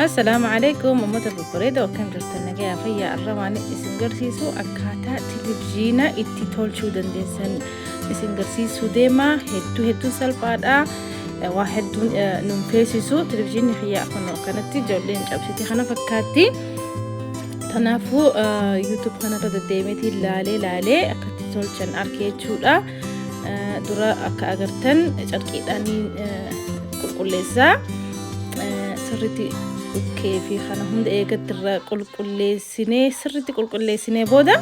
Assalaamu alaikum uummata babbareedoo, akkam jirtan? Nagayaa, fayyaa? Arra waan isin garsiisu akkaataa televizyiina itti tolchuu dandeessan isin garsiisuu deema. Hedduu hedduu salphaadha, waa hedduun nun feesisu. Televizyiinni kiyya kun akkanatti ijoolleen cabsite kana fakkaatti. Kanaafuu YouTube kanarra deddeemeetiin laalee laalee akkatti tolchan arke jechuudha. Dura akka agartan carqiidhaan qulqulleessaa, sirriitti dhukkee fi kana hunda eegatti irraa qulqulleessinee, sirriitti qulqulleessinee booda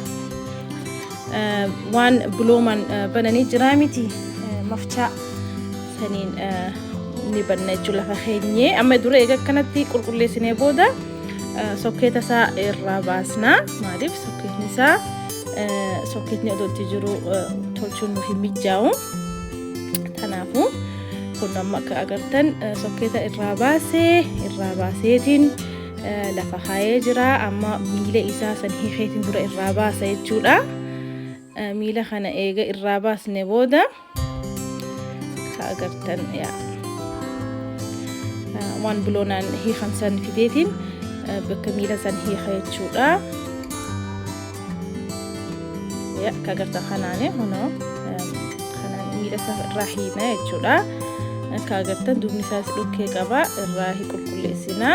waan biloomaan bananii jiraa miti, mafchaa saniin ni banna jechuudha lafa keenyee. Amma dura eega akkanatti qulqulleessinee booda sokkeeta isaa irraa baasna. Maaliif? Sokkeetni isaa, sokkeetni odoo itti jiru tolchuun nuuf hin mijaa'u. Kanaafuu kun amma akka agartan sokkeeta irraa baasee, irraa baaseetiin lafa kaayee jira. Amma miila isaa san hiikeetiin dura irraa baasa jechuudha. Miila kana eega irraa baasne booda ka agartan yaa waan biloonaan hiikan san fideetiin bakka miila san hiika jechuudha. Yaa akka agartan kanaani kunoo kanaan miila isaa irraa hiina jechuudha. Akka agartan duubni isaas dhukkee qaba, irraa hi qulqulleessina.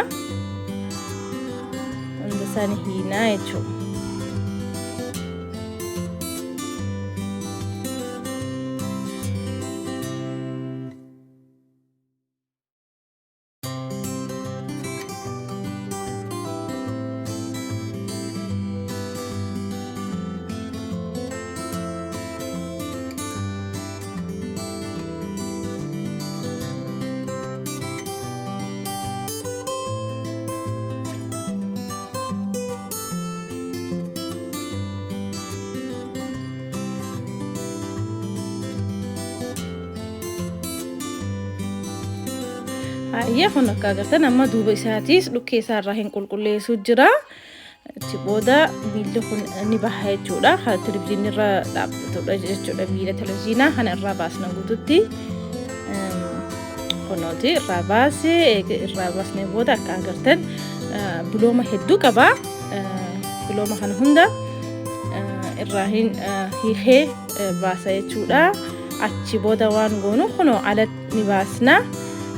Hunda isaanii hiinaa jechuudha. Hayyee, kun akka agartan amma duuba isaatiis dhukkee isaa irraa hin qulqulleessuu jira. Achi booda miilli kun ni baha jechuudha. Kan televizyiinii irra dhaabbatudha jechuudha. Miila televizyiinaa kana irraa baasna guututti. Kunooti irraa baasee, eega irraa baasnee booda akka agartan bilooma hedduu qaba. Bilooma kana hunda irraa hin hiikee baasa jechuudha. Achi booda waan goonu kunoo ala ni baasna.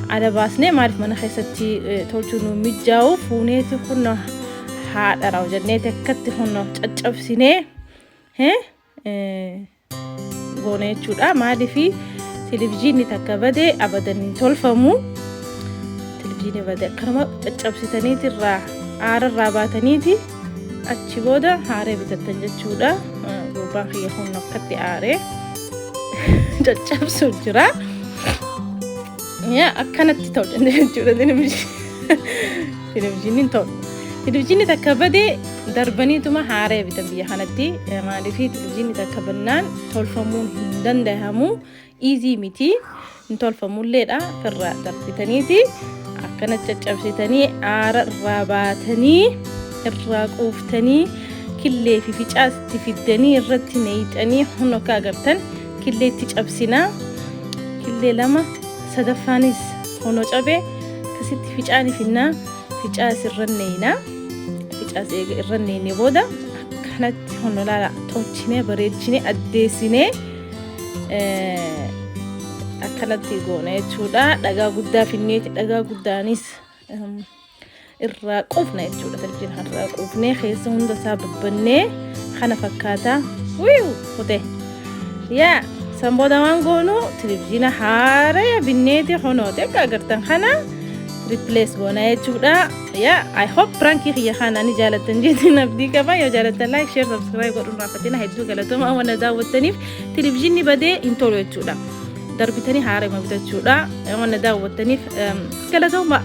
Ala baasnee, maaliif mana keessatti tolchuu nu mijaa'u, fuuneeti kunoo haadha rawu jenneeti akkatti kunoo caccabsinee goone jechuudha. Maaliif? Televizyiinni takka bade abadan hin tolfamu. Televizyiinni bade akkanuma caccabsitaniiti irraa aara irraa baataniiti achi booda haaree bitattan jechuudha. Gurbaan kiyya kun akkatti aaree caccabsuu jira. Yaa, akkanatti ta'u jechuudha televizyiiniin ta'u. Televizyiinni takka bade darbaniituma haaree bitan biyya kanatti. Maaliif? Televizyiinni takka bannaan tolfamuun hin danda'amu. Easy miti. Hin tolfamulleedha. Firraa darbitaniiti akkana caccabsitanii aara irraa baatanii, irraa quuftanii, killee fi ficaas itti fiddanii irratti neeyxanii. Hun akka agartan killee itti cabsinaa. Killee lama, sadaffaanis hono cabe akkasitti ficaani finnaa, ficaas irra neeynaa. Ficaas eega irra neeyne booda akkanatti hono laala tolchinee, bareechinee, addeessinee akkanatti goona jechuudha. Dhagaa guddaa finneeti dhagaa guddaanis irraa quufna jechuudha. Televizyiina irraa quufnee keessa hunda isaa babbannee kana fakkaata. Wiiw, kute. Yaa, san booda waan goonu televizyiina haaraya binneeti kunooti akka agartan kana replace goona jechuudha. Yaa, I hope prankii kiyya kana ni jaalattan jeetiin abdii qaba. Yoo jaalattan like, share, subscribe godhuun raafatina. Hedduu galatooma waan daawwattaniif. Televizyiinni badee hin tolu jechuudha. Darbitanii haarama bitachuudha. Waan daawwattaniif galatooma.